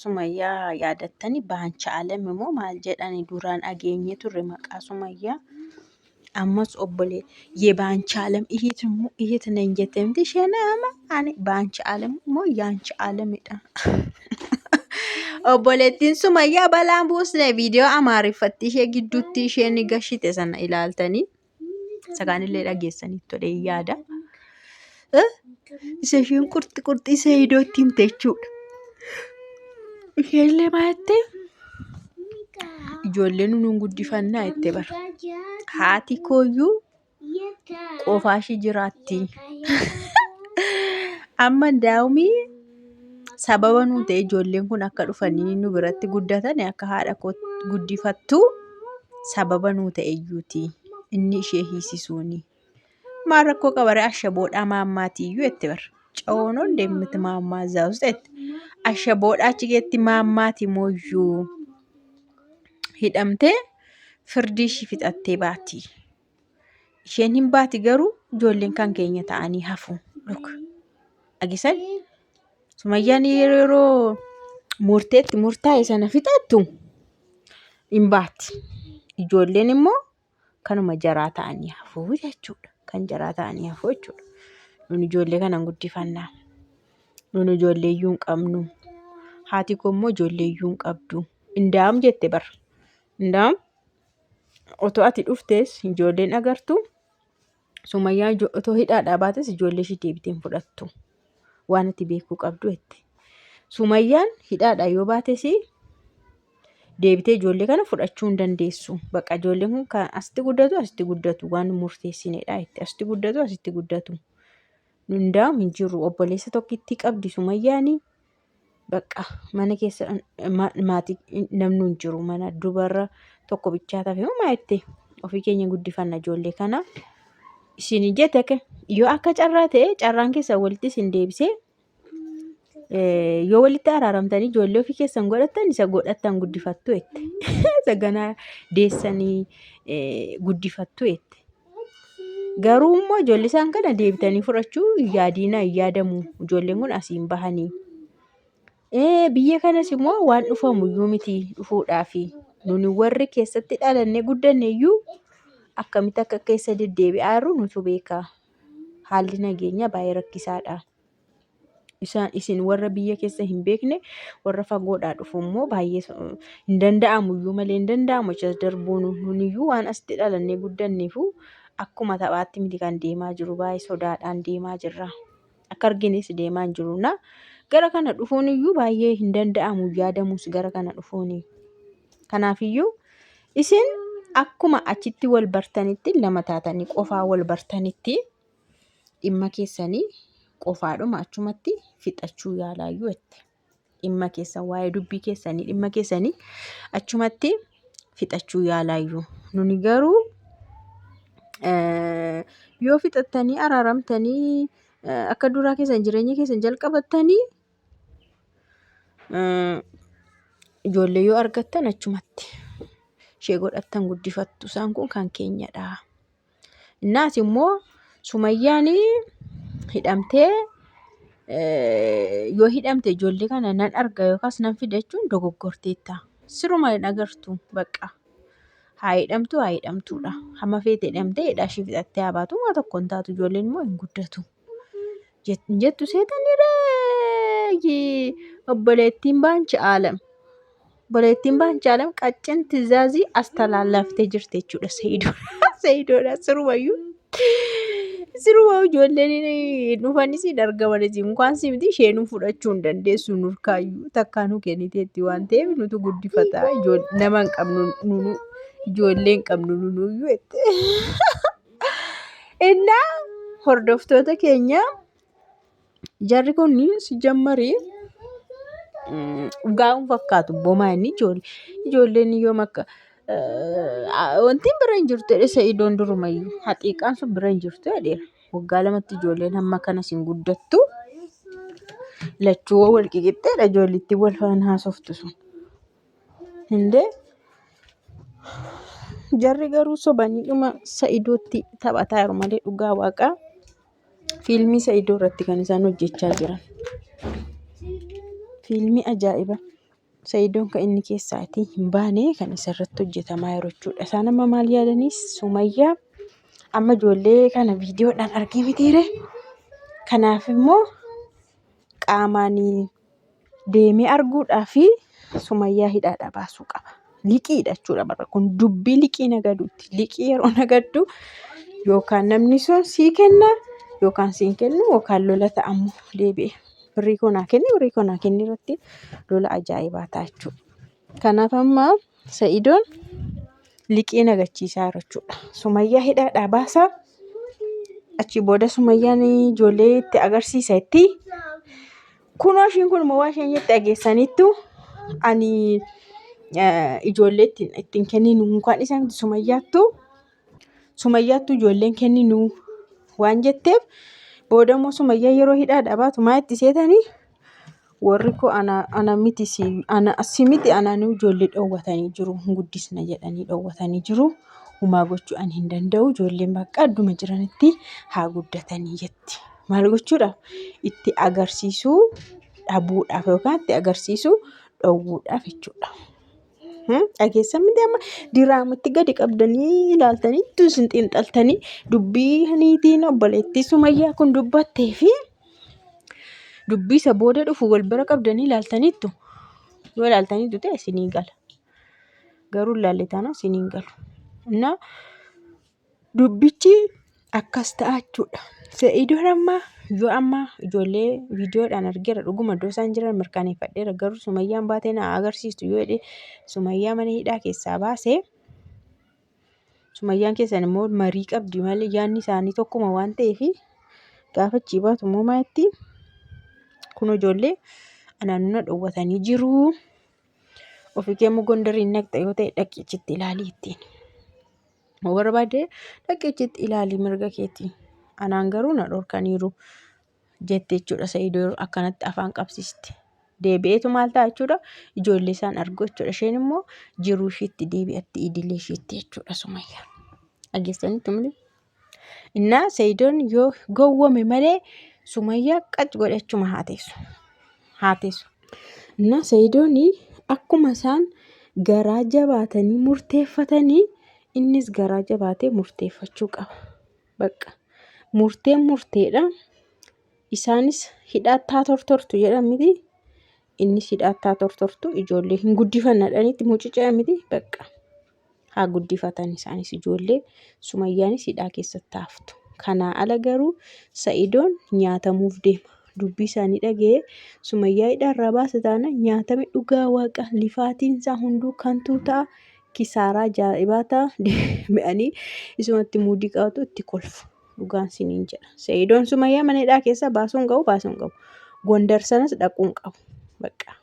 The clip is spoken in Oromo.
Sumayyaa yaadattani baancha alam immoo maal jedhani duraan dhageenye turre maqaa Sumayyaa. Ammas obbolee yebaancha alam ihiit immoo ihiit nan jette miti isheen ama ani baancha alam immoo yaancha alamidha. Obboleettiin Sumayyaa balaan buusne viidiyoo Amaariffatti ishee gidduutti isheen gashite sana ilaaltanii isa kaanillee dhageessanii tole yaada. Isa isheen qurxi qurxii Saayidootti himte jechuudha. Isheenillee maal jette? Ijoollee nuun guddifannaa jette bara. Haati kooyyuu qofaa ishee jiraatti. Amma daa'umii sababa nuu ta'e ijoolleen kun akka dhufanii nu biratti guddatan akka haadha koo guddifattu sababa nuu ta'e iyyuuti inni ishee hiisisuuni. Maal rakkoo qaba ree ashaboodhaa maammaati iyyuu jette bar. Coonoon deemti maammaa izaa uste jette. Ashaboodhaa achi geetti maammaati mooyyuu hidhamtee firdii ishii fixattee baati. Isheen hin baati garuu ijoolleen kan keenya ta'anii hafu. Look. Dhageessan? Sumayyaan yeroo murteetti murtaa'e sana fixattu hin baati. Ijoolleen immoo kanuma jaraa ta'anii hafu jechuudha. Kan jaraa ta'anii hafu jechuudha. Nun ijoollee kana hin guddifannaa. Nun ijoollee iyyuu hin qabnu. Haati koo immoo ijoollee iyyuu hin qabdu. Indaa'am jette bar. Indaa'am otoo ati dhuftes ijoolleen agartu. Sumayyaa otoo hidhaadhaa baates ijoollee ishii deebitee hin fudhattu. Waan ati beekuu qabdu jette. Sumayyaan hidhaadhaa yoo baates deebitee ijoollee kana fudhachuu hin dandeessu. Bakka ijoolleen kun kan asitti guddatu asitti guddatu waan murteessinedha jette. Asitti guddatu asitti guddatu. Hundaa'u hin jiru obboleessa tokkittii qabdi Sumayyaani. Bakka mana keessa maatii namni hin jiru mana dubarra tokko bichaa tafe homaa jette ofii keenya guddifanna ijoollee kana. Isin jette akka yoo akka carraa ta'e carraan keessan walitti isin deebisee yoo walitti araaramtanii ijoollee ofii keessan godhattan isa godhattan guddifattu jette. Isa ganaa deessanii guddifattu jette. Garuu immoo ijoollee isaan kana deebitanii fudhachuu hin yaadiinaa hin yaadamu. Ijoolleen kun asiin bahanii. Biyya kanas immoo waan dhufamu iyyuu miti dhufuudhaafi. Nuni warri keessatti dhalannee guddanne iyyuu akkamitti akka keessa deddeebi'aa jirru nutu beeka. Haalli nageenyaa baay'ee rakkisaadha. Isaan isin warra biyya keessa hin beekne warra fagoodhaa dhufu immoo baay'ee hin danda'amu iyyuu malee hin danda'amu achas darbuun nuniyyuu waan asitti dhalannee guddanneefu akkuma taphaatti miti kan deemaa jiru baay'ee sodaadhaan deemaa jirra. Akka argines deemaa hin jiru na gara kana dhufuun iyyuu baay'ee hin danda'amu yaadamus gara kana dhufuuni. Kanaafiyyuu isin akkuma achitti wal bartanitti lama taatanii qofaa wal bartanitti dhimma keessanii qofaadhuma achumatti fixachuu yaalaayyuu jette. Dhimma keessan waa'ee dubbii keessanii dhimma keessanii achumatti fixachuu yaalaayyuu. Nuni garuu yoo fixattanii araaramtanii akka duraa keessan jireenya keessan jalqabattanii ijoollee yoo argattan achumatti ishee godhattan guddifattu isaan kun kan keenyadha. Innaas immoo Sumayyaan hidhamtee yoo hidhamte ijoollee kana nan arga yookaas nan fida jechuun dogoggorteetta. Siruma hin agartu bakka. Haa hidhamtu haa hidhamtuudha. Hamma feete hidhamtee hidhaa ishii fixattee haa baatu waa tokko hin taatu ijoolleen immoo hin guddatu. Hin jettu seetanii ree obboleettiin baanchi aalam. Obboleettiin Baanchaalam qaccin tizaazii as talaallaftee jirti jechuudha Sa'idoodha. Sa'idoodha sirumayyuu. Siruma ijoolleen dhufanis hin argamanis inkwaan si miti isheenuu fudhachuu hin dandeessu nurkaayyuu takkaa nu kenniteetti waan ta'eef nutu guddifata nama hin qabnu nunu ijoollee hin qabnu nunuyyuu jette. Innaa hordoftoota keenya Jarri kun si jammari dhugaa hin fakkaatu bomaa inni ijoollee ijoolleen yoom akka wanti bira hin jirtu jedhe sa'idoon durumayyuu haxiiqaan sun bira hin jirtu jedheera. Waggaa lamatti ijoolleen hamma kanas hin guddattu. Lachuu wal qixxeedha ijoollitti wal faana haasoftu sun. Hindee jarri garuu sobanii dhuma sa'idootti taphataa jiru malee dhugaa waaqaa. Fiilmii Sa'idoo irratti kan isaan hojjechaa jiran. Fiilmii ajaa'iba. Sa'idoon kan inni keessaatii hin baane kan isa irratti hojjetamaa jiru jechuudha. Isaan amma maal yaadanii Sumayyaa amma ijoollee kana viidiyoodhaan argee mitiire. Kanaaf immoo qaamaan deemee arguudhaa fi Sumayyaa hidhaadhaa baasuu qaba. Liqiidha jechuudha barra kun dubbii liqii nagaduuti. Liqii yeroo nagaddu yookaan namni sun sii kenna yookaan siin kennu yookaan lola ta'ammoo deebi'e. Birrii koo naa kenni birrii koo naa kenni irratti lola ajaa'ibaa ta'a jechuudha. Kanaaf amma Sa'idoon liqii nagachiisaa jira jechuudha. Sumayyaa hidhaadhaa baasaa. Achi booda Sumayyaan ijoollee itti agarsiisa itti. Kunoo ishiin kun immoo waan isheen jette dhageessaniittu ani ijoollee ittiin kenninu mukaan isaan Sumayyaattu Sumayyaattu ijoolleen kenninu waan jetteef booda immoo Sumayyaa yeroo hidhaadhaa baatu maa itti seetanii warri koo ana ana miti si ana si miti anaanuu ijoollee dhoowwatanii jiru hin guddisna jedhanii dhoowwatanii jiru humaa gochuu ani hin danda'u ijoolleen bakka adduma jiranitti haa guddatanii jetti. Maal gochuudhaaf itti agarsiisuu dhabuudhaaf yookaan itti agarsiisuu dhowwuudhaaf jechuudha. Dhageessan miti amma diraamatti gadi qabdanii ilaaltanii ittuu isin xiinxaltanii dubbii niitiin obboleettii Sumayyaa kun dubbattee fi dubbii isa booda dhufu wal bira qabdanii ilaaltaniittu yoo ilaaltaniittu ta'e isinii gala. Garuu ilaalle taanaan isinii hin galu. Innaa Dubbichi akkas ta'a jechuudha. Sa'idoon amma yoo amma ijoollee viidiyoodhaan argeera dhuguma iddoo isaan jiran mirkaneeffadheera garuu Sumayyaan baatee na agarsiistu yoo jedhe Sumayyaa mana hidhaa keessaa baase Sumayyaan keessan immoo marii qabdi malee yaadni isaanii tokkuma waan ta'eef gaafa achii baatu immoo maayetti kun ijoollee anaan na dhowwatanii jiru. Ofii kee immoo Gondariin naqxa yoo ta'e dhaqi achitti ilaalii ittiin. Yoo barbaadde dhaqi achitti ilaali mirga keeti. Anaan garuu na dhorkaniiru jette jechuudha. Sa'idoo akkanatti afaan qabsiiste. Deebi'eetu maal ta'a jechuudha. Ijoollee isaan argu jechuudha. Isheen immoo jiruu ishiitti deebi'atti idilee ishiitti jechuudha Sumayyaan. Dhageessanitti malee. Innaa Sa'idoon yoo gowwome malee Sumayyaa qac godhachuma haa teessu. Haa teessu. Innaa Sa'idoon akkuma isaan garaa jabaatanii murteeffatanii innis garaa jabaatee murteeffachuu qaba. Bakka murteen murteedha. Isaanis hidhaattaa tortortu jedhan miti. Innis hidhaattaa tortortu ijoollee hin guddifanna jedhanitti mucucaa miti bakka. Haa guddifatan isaanis ijoollee Sumayyaanis hidhaa keessatti haftu. Kanaa ala garuu Sa'idoon nyaatamuuf deema. Dubbii isaanii dhaga'ee Sumayyaa hidhaa irraa baase taana nyaatame dhugaa waaqa lifaatiin isaa hunduu kantuu ta'a kisaaraa ajaa'ibaa ta'a deebi'anii isumatti muudii qabatu itti kolfu. Dhugaan siniin jedha. Sa'idoon Sumayyaa mana hidhaa keessaa baasuu hin qabu baasuu hin qabu. Gondar sanas dhaquu hin qabu. Bakka.